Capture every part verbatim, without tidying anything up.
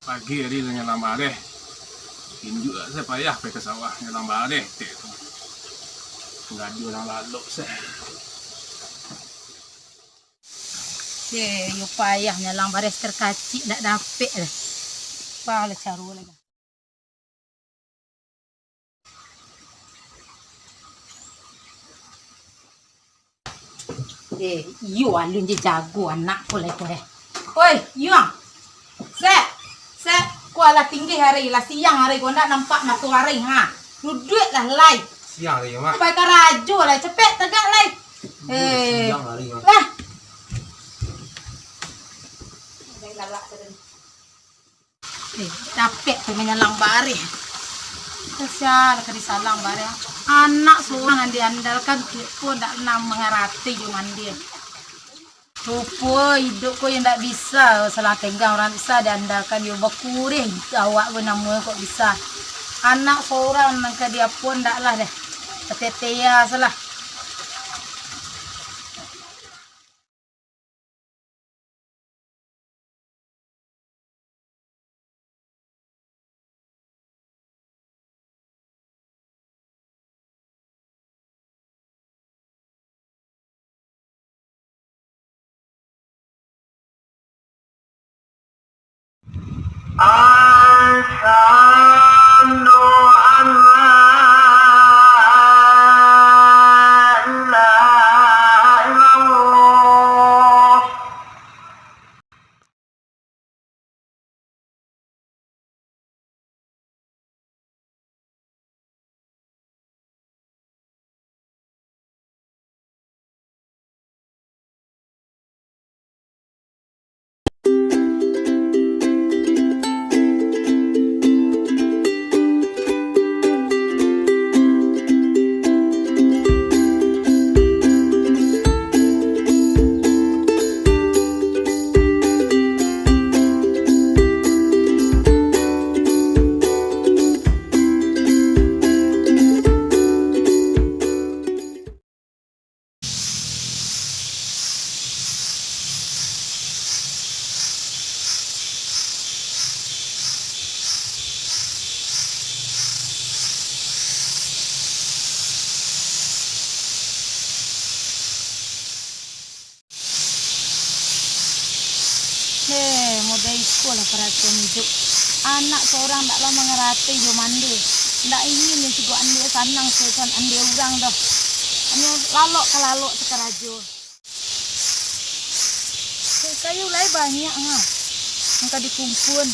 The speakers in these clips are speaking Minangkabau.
Pagi hari lah nyalang bareh. Injuk lah, saya payah pai ka sawah nyalang bareh, tek tu. Gaduah urang lalok, seh. Deh, yo payah nyalang bareh, terkacik ndak dapek lah. Pah lah caro lah. Eh, iyo alun je jago anak ko lai ko, eh. Oi, Yuang. Sek, sek, ko alah tinggi hari, lah siang hari ko, ndak nampak matoari, ha. Duduak lah lai. Siang hari, Mak. Pai karajo lai, capek tagak lai. Eh, siang hari, Mak. Lah. Eh, capek tu manyalang bareh. Kasian lah ka disalang bareh. Anak surang nan diandalkan tu pun ndak nan mangarati jo mandeh. Rupo iduik ko yo ndak bisa, salah tenggang urang bisa diandalkan, yo bakureh awak ko namo kok bisa. Anak surang nan ka diapo ndak lah deh. Katetea salah. Asyhadu an la ilaha illallah. Heh, model iko lah parasaan iduik. Anak surang ndak lah mangarati jo mandeh. Ndak ingin jo cigok andeh sanang suasan andeh urang doh. Hanyo lalok ka lalok sakarajo. Kayu lai banyak, ha. Nan ka dikumpuan.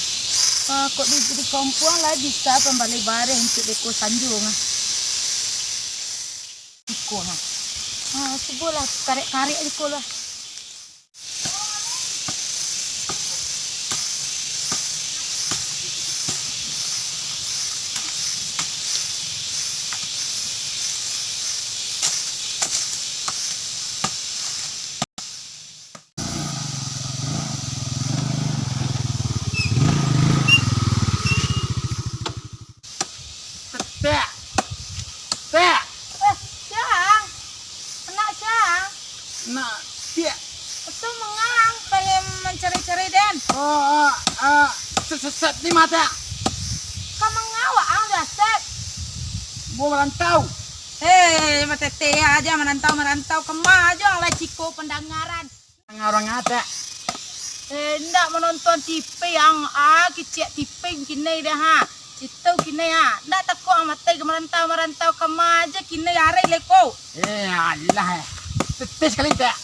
Ah, kok di, dikumpuan lai bisa pambali bareh untuak beko sanjo, ha. Iko, ha. Ha, cubolah karek-karek iko lah. Tek. Tek. Eh, sia ang? Anak sia ang? Anak tek. Itu manga ang pai mancari-cari den? Oh, ah, ah, se-, se-, sesat ni mata. Ka manga ang dah, Sep? Mau merantau. Eh, matete aja merantau-merantau. Kama aja ang lah ciko pendangaran. Urang atek. Eh, ndak manonton T V ang, ah, kicik T V kinai dah, ha. Situ kinai, ha. Ndak tako ang matai ka marantau-marantau kama aja kinai ari leko. Eh, alah, eh. Teteh sakali, Tek.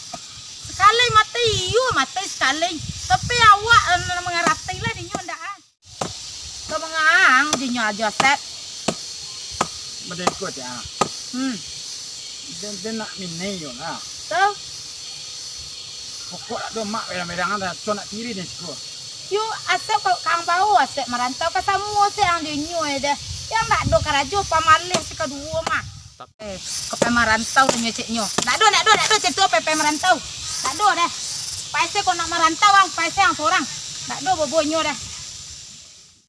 Sakali matai, iyo, matai sakali. Tapi awak, eh, mangarati lah dinyo ndak, ah. Ka manga ang dinyo ajo, Sep? Badengkot ya. Hmm. Den, den nak minai yo lah. Tu? Pokok dak do mak berang-berang dah, co nak tiri ni siko. Yo, Asep kalau kang bawo Asep marantau ka samo se ang dinyo e deh. Yang dak do karajo pamaleh sikaduo mah. Eh, ka pai marantau nyo ceknyo. Dak do, dak do, dak do, cek tu pai, pai marantau. Dak do deh. Pai se kok nak marantau ang, pai se ang sorang. Dak do bobo nyo deh.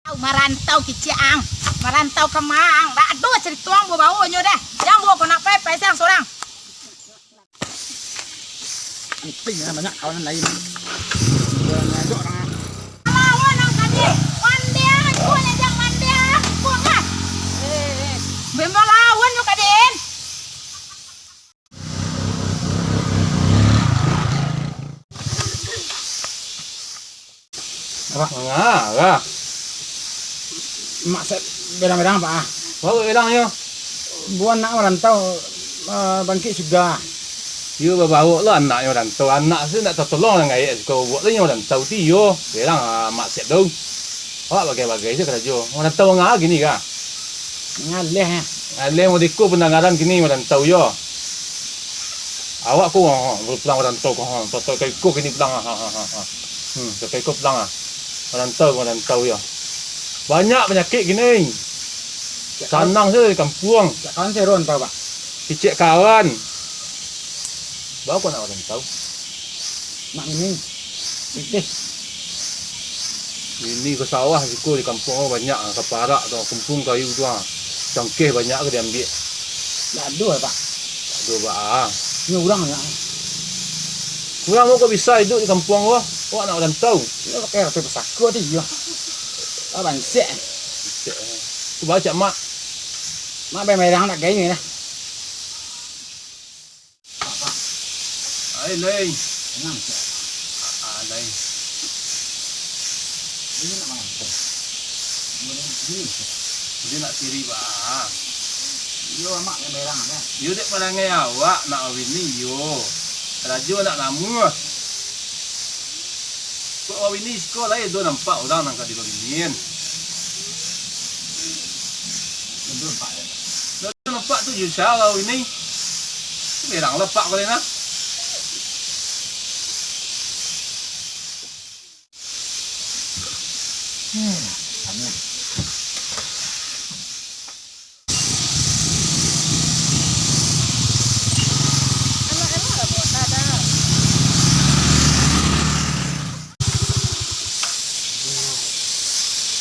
Au, marantau kicik ang. Marantau kama ang. Dak ado carito ang babawo nyo deh. Jan bawo ko nak pai, pai se ang sorang. Anting lah, banyak kawan lain. Gua ngajak orang. Lawan ang tadi. Wah, Ah, lah. Mak Sep berang-berang, Pak, ah. Bawa berang yo. Buah nak marantau, eh, bangkit sudah. Yo, babawa lah anak yo marantau. Anak se nak tatolong nan gaek siko. Buah tu yo marantau ti yo. Berang, ah, Mak Sep tu. Awak bagai-bagai se karajo. Marantau ngah gini kah? Ngaleh, eh. Ngaleh modeko pandangaran kini marantau yo. Awak ko, ha, ha, pulang marantau ko, ha, sakai iko kini pulang, ha, ha, ha, ha. Hmm, sakai iko pulang, ha. Marantau, marantau yo. Banyak panyakik kini. Sanang sajo di kampuang. Cak kawan se ron tau, Pak. Kicek kawan. Bawa ko nak marantau. Nak ini. Pitih. Ini ka sawah siko di kampuang ko banyak, ka parak tu, kumpung kayu tu, ha. Cangkeh banyak ka diambiak. Ndak ado, Pak. Ndak ado, Pak, ah. Ini urang, ya. Urang ko bisa iduik di kampuang ko? Awak nak marantau. Ini pakai rapi pasaka ti, ya. Ah, bansek. Bansek, eh. Tu baca, Mak. Mak, berang-berang nak gaya ni lah. Ai, lai. Tenang, Cak. Ah, lai. Ini nak makan. Boleh sendiri, Cak. Dia nak siri, Bah. Iyo, amak yang berang, kan? Iyo, dek parangai awak nak bini, iyo. Karajo nak lamo. Kok bini siko lai ado nampak urang nan ka dibinian. Ado nampak tu Jusha bini. Berang lepak kali nah. Hmm, amin.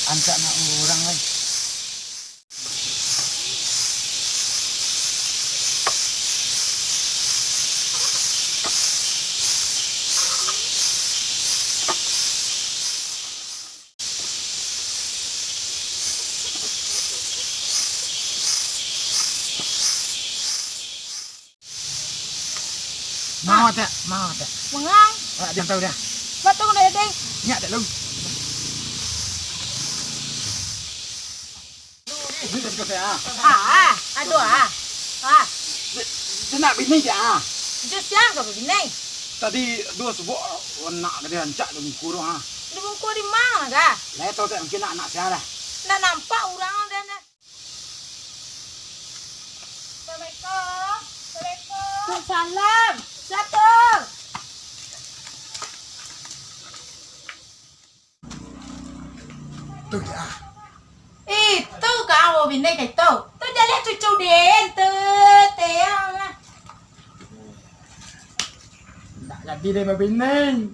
Ancak nak urang lai. Mau tak? Mau tak? Mangang. Awak diam tahu dah. Batua kau dah, Deng. Nyak tak lu. Ini dah suka saya. Ah, ah, aduh, ah. Ah. Dia nak bini dia, ah. Jus yang kau bini. Tadi dua subuk, oh, nak dia rancak dia bungkur, ah. Dia bungkur di mana, kah? Lah, tahu tak mungkin nak, nak siapa lah. Nak nampak orang dia, nah. Assalamualaikum. Assalamualaikum. Waalaikumsalam. Siapa? Tu dia. Itu kau bini ka itu. Tu jaleh cucu den tu. Tiang lah. Ndak jadi deh babini.